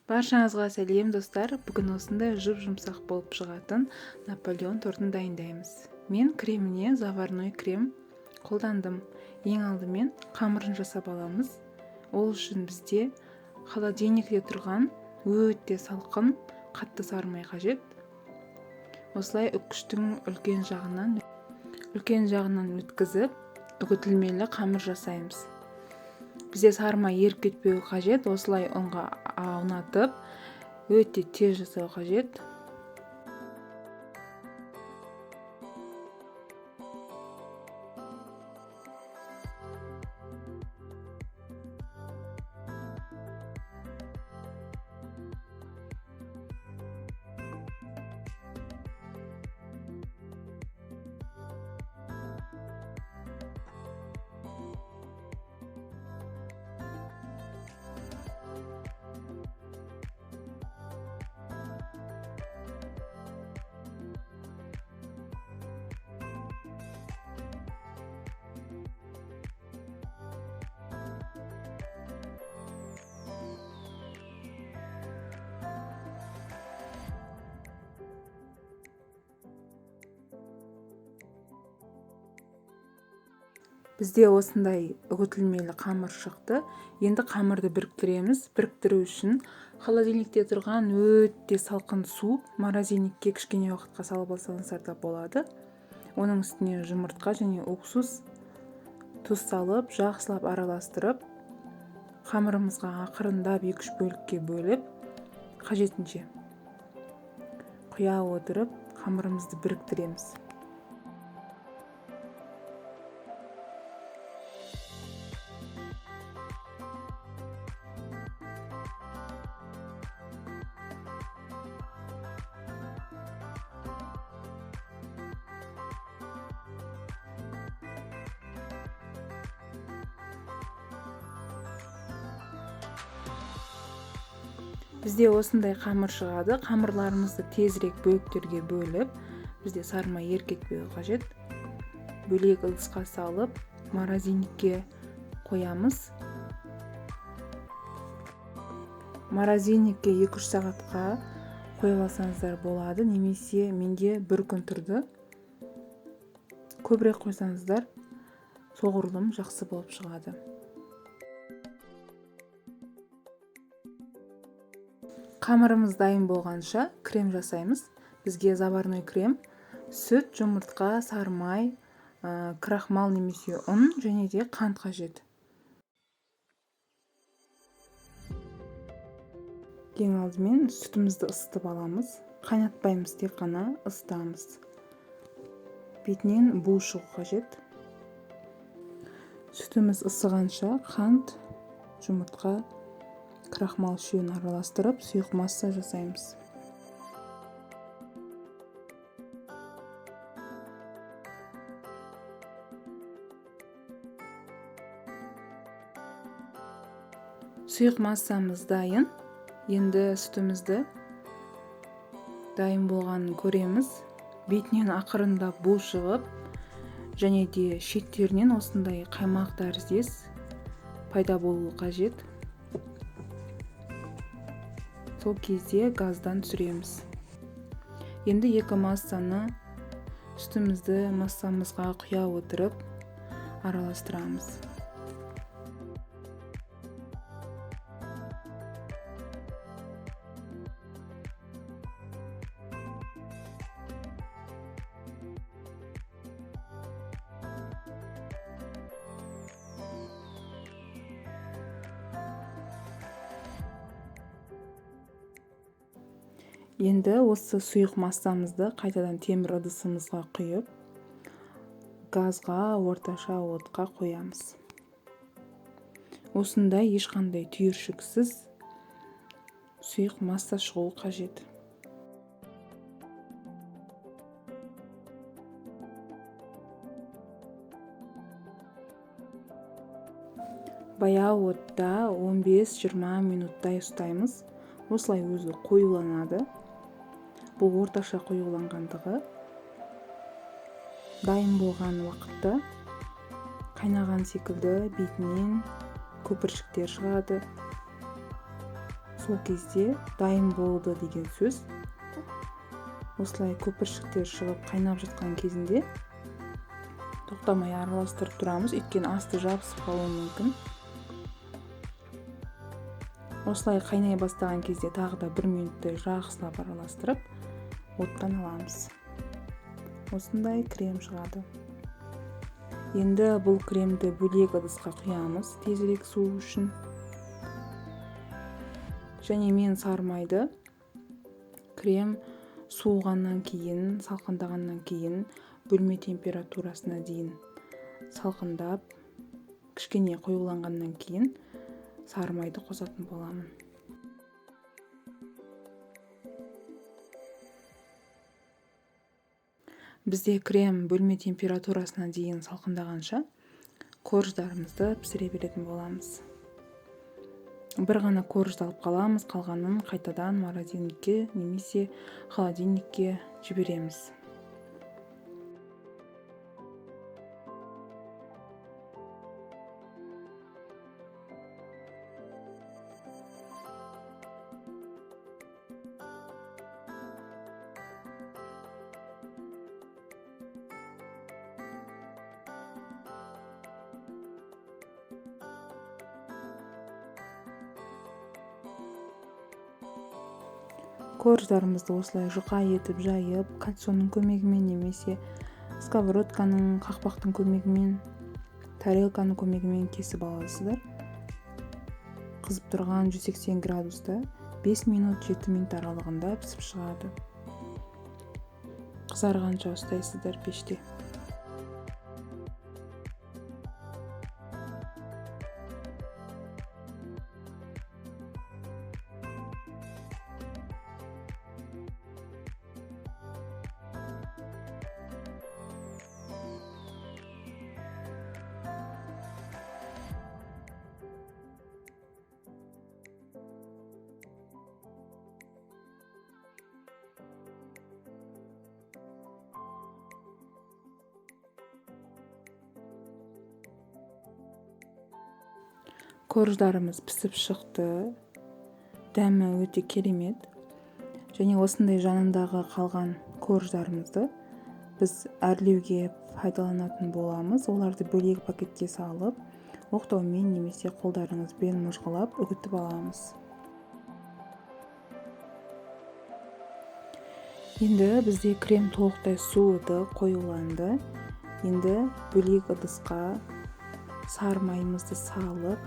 Баршаңызға сәлем, достар! Бүгін осындай жұп-жұмсақ болып шығатын Наполеон тортын дайындаймыз. Мен креміне заварной крем қолдандым. Ең алдымен қамырын жасап аламыз. Ол үшін бізде холодильникте тұрған өте салқын, қатты сары май қажет. Осылай үккіштің үлкен жағынан өткізіп, үгітілмелі қамыр жасаймыз. Бізде сары май еріп кетпеуі қажет. Осылай ұнға аунатып, өте тез жасау қажет. Бізде осындай үгітілмелі қамыр шықты. Енді қамырды біріктіреміз. Біріктіру үшін холодильникте тұрған өте салқын су, морозильникке кішкене уақытқа салып алсаңыздар да болады. Оның үстіне жұмыртқа және уксус, тұз салып, жақсылап араластырып, қамырымызға ақырындап 2-3 бөлікке бөліп, қажетінше құя отырып, қамырымызды біріктіреміз. Бізде осындай қамыр шығады. Қамырларымызды тезірек бөліктерге бөліп, бізде сары май еріп кетпеуі қажет. Бөлек ыдысқа салып, морозильникке қоямыз. Морозильникке 2-3 сағатқа қойып алсаңыздар болады, немесе менде бір күн тұрды. Көбірек қойсаңыздар, соғұрлым жақсы болып шығады. Қамырымыз дайын болғанша крем жасаймыз. Бізге заварной крем, сүт, жұмыртқа, сары май, крахмал немесе ұн және де қант қажет. Ең алдымен сүтімізді ысытып аламыз. Қайнатпаймыз, тек қана ысытамыз. Бетінен бу шығу қажет. Сүтіміз ысығанша қант, жұмыртқа, крахмал үшеуін араластырып, сұйық масса жасаймыз. Сұйық массамыз дайын. Енді сүтімізді дайын болғанын көреміз. Бетінен ақырындап бу шығып, және де шеттерінен осындай қаймақ тәріздес пайда болуы қажет. Сол кезде газдан түсіреміз. Енді екі массаны, сүтімізді массамызға құя отырып, араластырамыз. Енді осы сұйық массамызды қайтадан темір ыдысымызға құйып, газға орташа отқа қоямыз. Осындай ешқандай түйіршіксіз сұйық масса шығуы қажет. Баяу отта 15-20 минуттай ұстаймыз. Осылай өзі қоюланады. Бұл орташа қоюланғандығы. Дайын болған уақытта қайнаған секілді бетінен көпіршіктер шығады. Сол кезде дайын болды деген сөз. Осылай көпіршіктер шығып қайнап жатқан кезінде тоқтамай араластырып тұрамыз, өйткені асты жабысып қалуы мүмкін. Осылай қайнай бастаған кезде тағы да 1 минуттай жақсылап араластырып, оттан аламыз. Осындай крем шығады. Енді бұл кремді бөлек ыдысқа құямыз, тезірек суу үшін. Және мен сары майды крем суығаннан кейін, салқындағаннан кейін бөлме температурасына дейін салқындап, кішкене қоюланғаннан кейін сары майды қосатын боламын. Бізде крем бөлме температурасына дейін салқындағанша корждарымызды пісіре беретін боламыз. Бір ғана коржды алып қаламыз, қалғанын қайтадан морозильникке немесе холодильникке жібереміз. Корждарымызды осылай жұқа етіп жайып, кальсонның көмегімен немесе сковородканың, қақпақтың көмегімен, тарелканың көмегімен кесіп аласыздар. Қызып тұрған 180 градуста 5 минут 7 минут аралығында пісіп шығады. Қызарғанша ұстайсыздар пеште. Корждарымыз пісіп шықты. Дәмі өте керемет. Және осындай жанындағы қалған корждарымызды біз әрлеуге пайдаланатын боламыз. Оларды бөлек пакетке салып, оқтаумен немесе қолдарыңызбен мыжғылап үгітіп аламыз. Енді бізде крем толықтай суыды, қоюланды. Енді бөлек ыдысқа сары майымызды салып,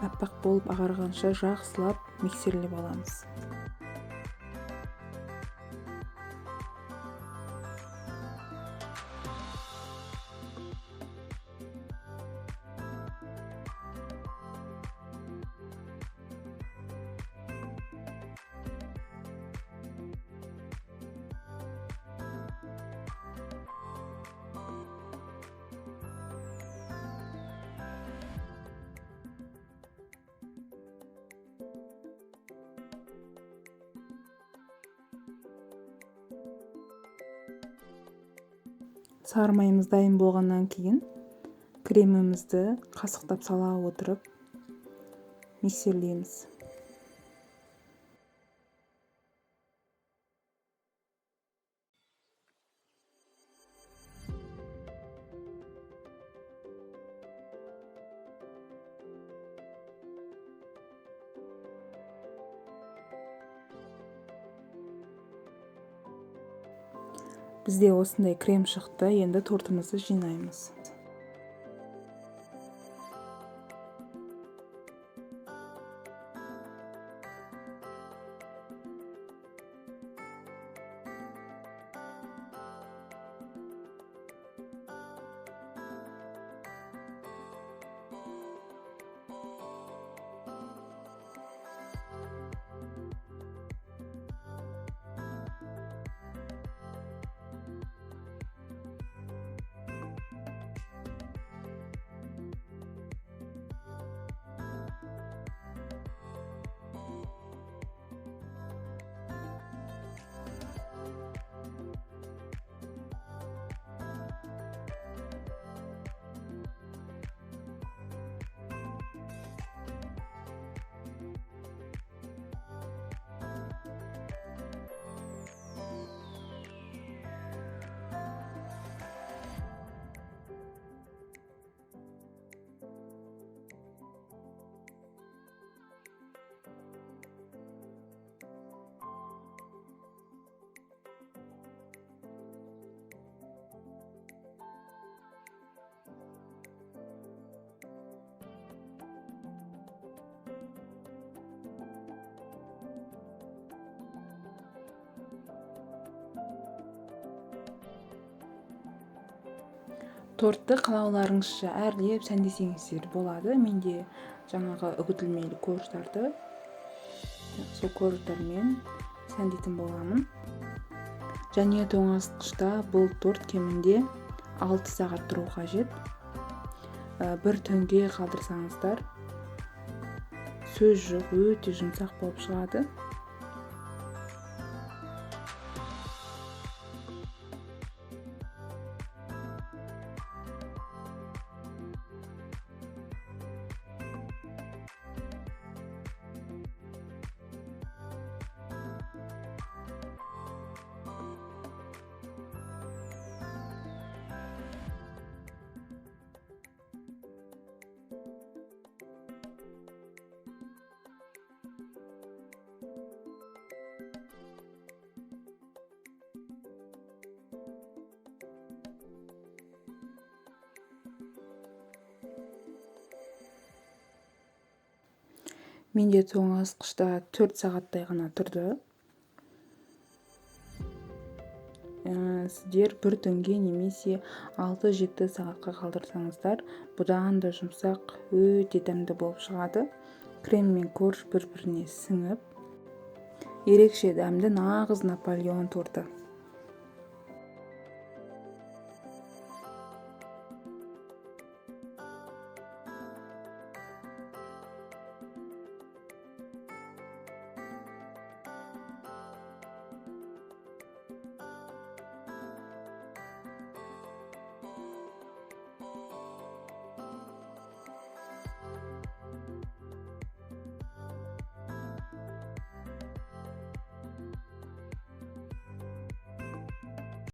аппақ болып ағарғанша жақсылап миксерлеп аламыз. Сары майымыз дайын болғаннан кейін кремімізді қасықтап сала отырып миксерлейміз. Бізде осындай крем шықты, енді тортымызды жинаймыз. Тортты қалауларыңызша әрлеп сәндесеңіздер болады. Менде жаңағы үгітілмелі корждарды, сол корждармен сәндейтін боламын. Және тоңазытқышта бұл торт кемінде 6 сағат тұру қажет. Бір түнге қалдырсаңыздар, сөз жоқ, өте жұмсақ болып шығады. Менде тоңазытқышта 4 сағаттай ғана тұрды. Сіздер бір түнге немесе 6-7 сағатқа қалдырсаңыздар, бұдан да жұмсақ, өте дәмді болып шығады. Крем мен корж бір-біріне сіңіп, ерекше дәмді нағыз Наполеон торты.